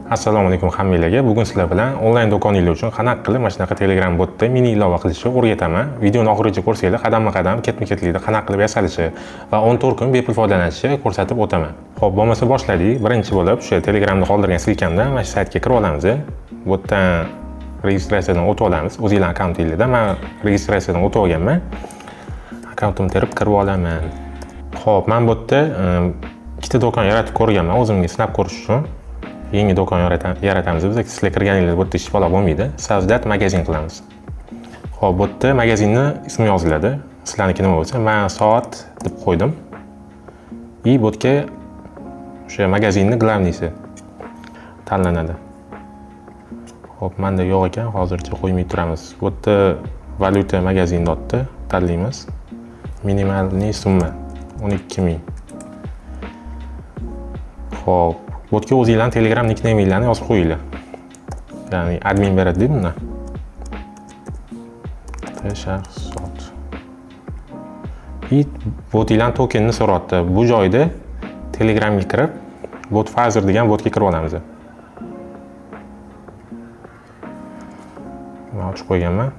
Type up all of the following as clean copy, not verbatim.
Assalomu alaykum hammanglarga. Bugun sizlar bilan onlayn do'koninglar uchun qanaqa qilib mana shunaqa Telegram botda mini ilova qilishni o'rgataman. Videoni oxirigacha ko'rsanglar, qadamma-qadam, ketma-ketlikda qanaqa qilib yasalishi va 14 kun bepul foydalanishni ko'rsatib o'taman. Xo'p, bo'lmasa boshladik. Birinchi bo'lib o'sha Telegramda qoldirgan ссылка mdan mana shu saytga kirib olamiz. Bu yerdan registratsiyadan o'tib olamiz. O'zinglar akkauntinglarda men registratsiyadan o'tib olganman. Akkauntimni terib kirib olaman. Xo'p, men bu yerda ikkita do'kon yaratib ko'rganman o'zimga sinab ko'rish uchun. Yangi do'kon yaratamiz. Biz sizlar kirganingizda bu yerda ish balo bo'lmaydi. Создать магазин qilamiz. Xo'p, bu yerda magazinni ismi yoziladi. Sizlarniki nima bo'lsa, men soat deb qo'ydim. И bu yerga o'sha magazinni главный si tanlanadi. Xo'p, menda yo'q ekan, hozircha qo'ymay turamiz. Bu yerda valyuta magazin dotni tanlaymiz. Минимальный summa 12 ming. Xo'p, bu yerga o'zinglarning Telegram nikneyminglarni yozib qo'yinglar. Ya'ni admin beradi bundan. Shahzod. И botinglarning tokenini so'rayapti. Bu joyda Telegramga kirib, BotFather degan botga kirib olamiz. Men ochib qo'yganman.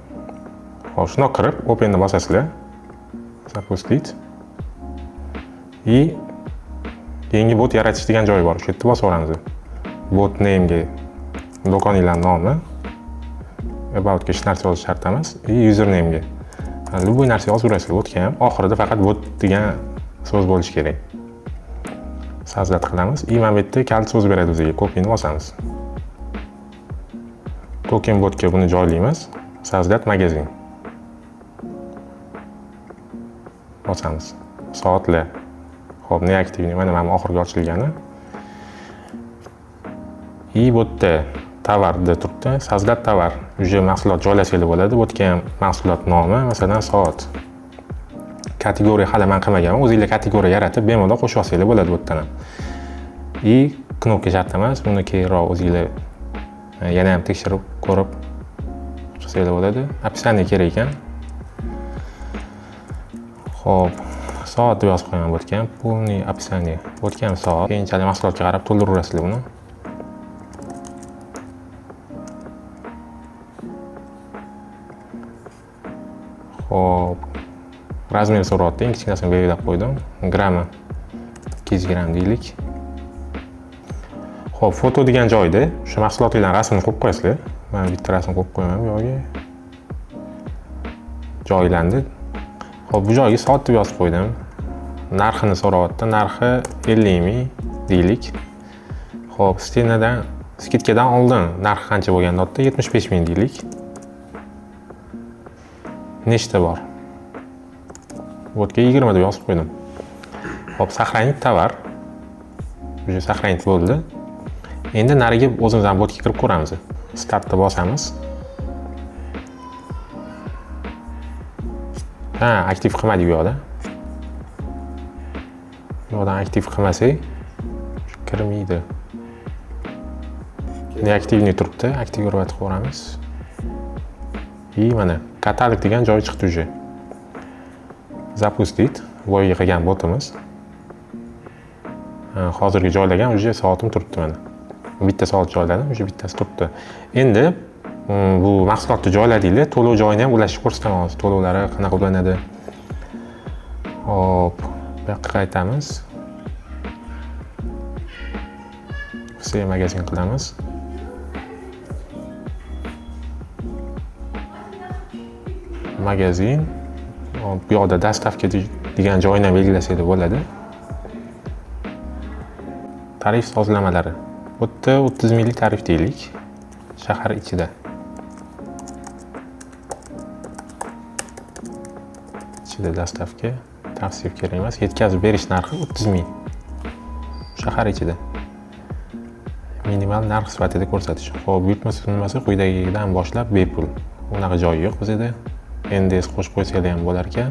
Xo'p, shundoq kirib, Openni bosasizlar. Запустить. И yangi bot yaratish degan joyi bor. Shu yerda bosib olamiz. Bot name'ga do'koninglarning nomi, aboutga hech narsa yozish shart emas, и username'ga любой narsa yozaverasizlar botga ham. Oxirida faqat bot degan so'z bo'lishi kerak. Создать qilamiz. И mana bu yerda kalit so'z beradi bizga. Copy'ni bosamiz. Token botga buni joylaymiz. Создать magazin. Bosamiz. Soatlar. Xo'p, неактивный, mana bu oxirgi ochilgani. И bu yerda tovar deb turibdi. Создать tovar. Уже mahsulot joylasanglar bo'ladi. Bu yerga ham mahsulot nomi, masalan, soat. Kategoriya hali men qilmaganman. O'zinglar kategoriya yaratib, bemalol qo'shib olsanglar bo'ladi bu yerdan ham. И knopka shart emas, buni keyinroq o'zinglar yana ham tekshirib ko'rib chiqsanglar bo'ladi. Описание kerak ekan. Xo'p, soat deb yozib qo'yaman bu yerga ham. Полный описание. Bu yerga ham soat. Keyinchalik mahsulotga qarab to'ldiraverasizlar buni. Xo'p, razmer so'rayapti, eng kichkinasini belgilab qo'ydim. Grammi 200 gramm deylik. Xo'p, foto degan joyda o'sha mahsulotlarning rasmini qo'yib qo'yasizlar. Men bitta rasm qo'yib qo'yaman bu yoqga. Joylandi. Xo'p, bu joyga soat deb yozib qo'ydim. Narxini so'rayapti. Narxi 50 ming deylik. Xo'p, stenadan skidkadan oldin narxi qancha bo'lgan deyapti? 75 ming deylik. Nechta bor? Bu yerga 20 deb yozib qo'ydim. Xo'p, сохранить tovar. Уже сохранить bo'ldi. Endi nariga o'zimizdan botga kirib ko'ramiz. Startni bosamiz. Ha, aktiv qilmadik bu yoqda. Bu yoqdan aktiv qilmasak kirmaydi. Неактивный turibdi, активировать qilib. И mana katalog degan joyi chiqdi уже. Запустить boyagi qilgan botimiz. Hozirgi joylagan уже soatim turibdi mana. Bitta soat joyladim, уже bittasi turibdi. Endi bu mahsulotni joyladinglar, to'lov joyini ham ulashib ko'rsataman hozir. To'lovlari qanaqa ulanadi. Xo'p, bu yoqqa qaytamiz. Все magazin qilamiz. Magazin. Bu yoqda dostavka degan joyini ham belgilasanglar bo'ladi. Tarif sozlamalari. Bu yerda 30 minglik tarif deylik. Shahar ichida. Ichida dostavka, tavsif kerak emas. Yetkazib berish narxi 30 ming. Shahar ichida. Minimal narx sifatida ko'rsatish. Xo'p, buyurtma summasi quyidagidan boshlab bepul. Unaqa joyi yo'q bizda. NDS qo'shib qo'ysanglar ham bo'lar ekan.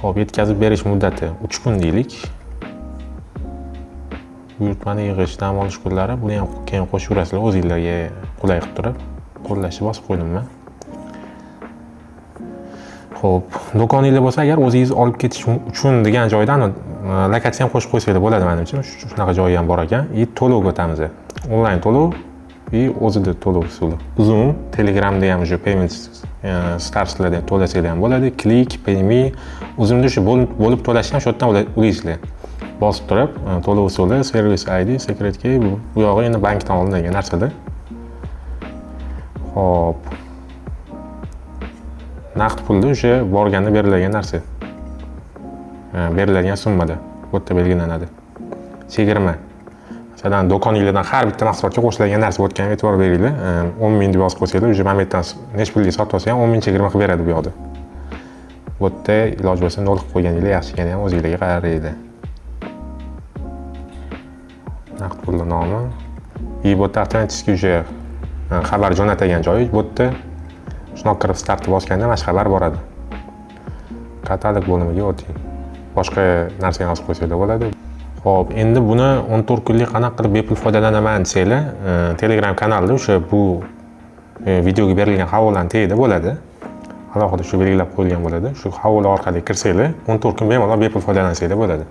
Xo'p, yetkazib berish muddati 3 kun deylik. Buyurtmani yig'ish, dam olish kunlari buni ham keyin qo'shaverasizlar, o'zingizlarga qulay qilib turib. Qo'llashni bosib qo'ydim men. Xo'p, do'koninglar bo'lsa agar o'zingiz olib ketish uchun degan joydan lokatsiya ham qo'shib qo'ysanglar bo'ladi menimcha. Shunaqa joyi ham bor ekan. И to'lovga o'tamiz. Onlayn to'lov и o'zida to'lov usuli. Uzum, Telegramda ham уже payment starslarda to'lasanglar ham bo'ladi. Click, Payme, Uzumda shu bo'lib to'lashni ham shu yerdan ulaysizlar. Bosib turib, to'lov usuli, service ID, secret key, bu yog'i endi bankdan olinadigan narsalar. Xo'p. Naqd pulda o'sha borganda beriladigan narsa. Beriladigan summada bu yerda belgilanadi. Chegirma. Masalan, do'koninglardan har bitta mahsulotga qo'shiladigan narsa o'tganiga e'tibor beringlar. 10 ming deb yozib qo'ysanglar, уже mana bu yerdan necha pullik sotib olsa ham 10 ming chegirma qilib beradi bu yoqda. Bu yerda iloji bo'lsa 0 qilib qo'yganinglar yaxshi ekani ham o'zinglarga qaraydi. Naqd pulni nomi. И bu yerda avtomatik уже xabar jo'natadigan joyi bu yerda. Shundoq kirib startni bosganda mana shu xabar boradi. Katalog bo'limiga o'ting. Boshqa narsani yozib qo'ysanglar bo'ladi. Xo'p, endi buni 14 kunlik qanaqa qilib bepul foydalanaman desanglar, Telegram kanalida o'sha bu videoga berilgan havolani tagida bo'ladi. Alohida shu belgilab qo'yilgan bo'ladi. Shu havola orqali kirsanglar, 14 kun bemalol bepul foydalansanglar bo'ladi.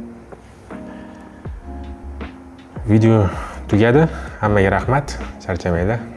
Video tugadi. Hammaga rahmat. Charchamanglar.